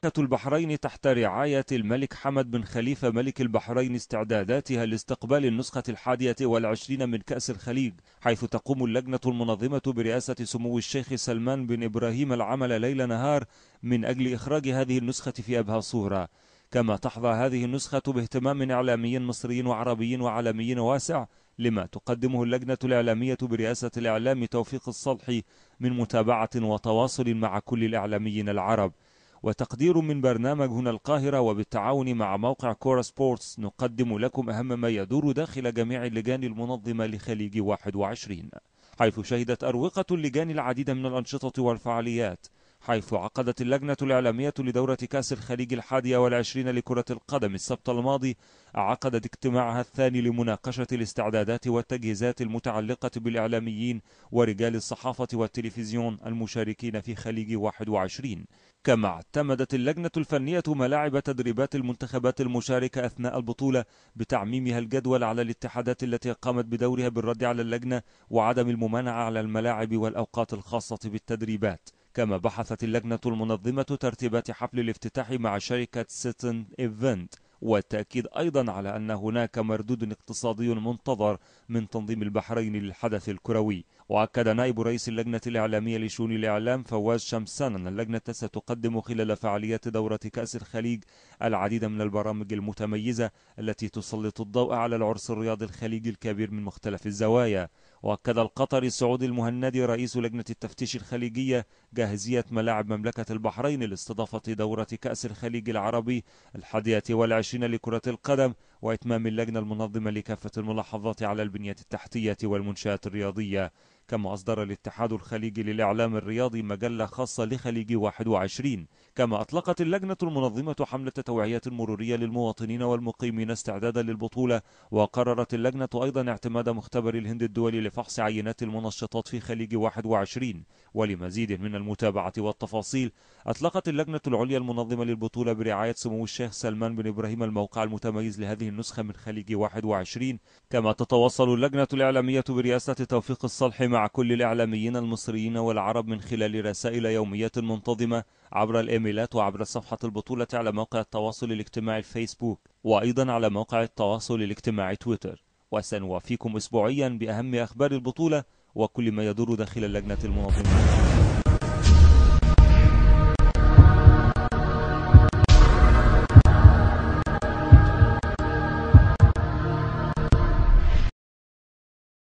مملكة البحرين تحت رعاية الملك حمد بن خليفة ملك البحرين استعداداتها لاستقبال النسخة 21 من كأس الخليج، حيث تقوم اللجنة المنظمة برئاسة سمو الشيخ سلمان بن إبراهيم العمل ليل نهار من أجل إخراج هذه النسخة في أبهى صورة. كما تحظى هذه النسخة باهتمام إعلامي مصري وعربي وعالمي واسع، لما تقدمه اللجنة الإعلامية برئاسة الإعلام توفيق الصلحي من متابعة وتواصل مع كل الإعلاميين العرب. وتقدير من برنامج هنا القاهرة وبالتعاون مع موقع كورة سبورتس نقدم لكم أهم ما يدور داخل جميع اللجان المنظمة لخليج 21، حيث شهدت أروقة اللجان العديد من الأنشطة والفعاليات. حيث عقدت اللجنة الإعلامية لدورة كأس الخليج 21 لكرة القدم السبت الماضي، عقدت اجتماعها الثاني لمناقشة الاستعدادات والتجهيزات المتعلقة بالإعلاميين ورجال الصحافة والتلفزيون المشاركين في خليج 21. كما اعتمدت اللجنة الفنية ملاعب تدريبات المنتخبات المشاركة أثناء البطولة بتعميمها الجدول على الاتحادات التي قامت بدورها بالرد على اللجنة وعدم الممانعة على الملاعب والأوقات الخاصة بالتدريبات. كما بحثت اللجنة المنظمة ترتيبات حفل الافتتاح مع شركة سيتن إيفنت، والتأكيد أيضا على أن هناك مردود اقتصادي منتظر من تنظيم البحرين للحدث الكروي. وأكد نائب رئيس اللجنة الإعلامية لشؤون الإعلام فواز شمسان أن اللجنة ستقدم خلال فعاليات دورة كأس الخليج العديد من البرامج المتميزة التي تسلط الضوء على العرس الرياضي الخليجي الكبير من مختلف الزوايا. وأكد القطري سعود المهندي رئيس لجنة التفتيش الخليجية جاهزية ملاعب مملكة البحرين لاستضافة دورة كأس الخليج العربي 21 لكرة القدم، وإتمام اللجنة المنظمة لكافة الملاحظات على البنية التحتية والمنشآت الرياضية. كما أصدر الاتحاد الخليجي للإعلام الرياضي مجلة خاصة لخليج 21. كما أطلقت اللجنة المنظمة حملة توعية مرورية للمواطنين والمقيمين استعدادا للبطولة. وقررت اللجنة أيضا اعتماد مختبر الهند الدولي لفحص عينات المنشطات في خليج 21. ولمزيد من المتابعة والتفاصيل، أطلقت اللجنة العليا المنظمة للبطولة برعاية سمو الشيخ سلمان بن إبراهيم الموقع المتميز لهذه النسخة من خليج 21. كما تتواصل اللجنة الإعلامية برئاسة توفيق الصلح مع كل الإعلاميين المصريين والعرب من خلال رسائل يومية منتظمة عبر الإيميلات وعبر صفحة البطولة على موقع التواصل الاجتماعي الفيسبوك، وأيضا على موقع التواصل الاجتماعي تويتر. وسنوافيكم أسبوعيا بأهم أخبار البطولة وكل ما يدور داخل اللجنة المنظمة.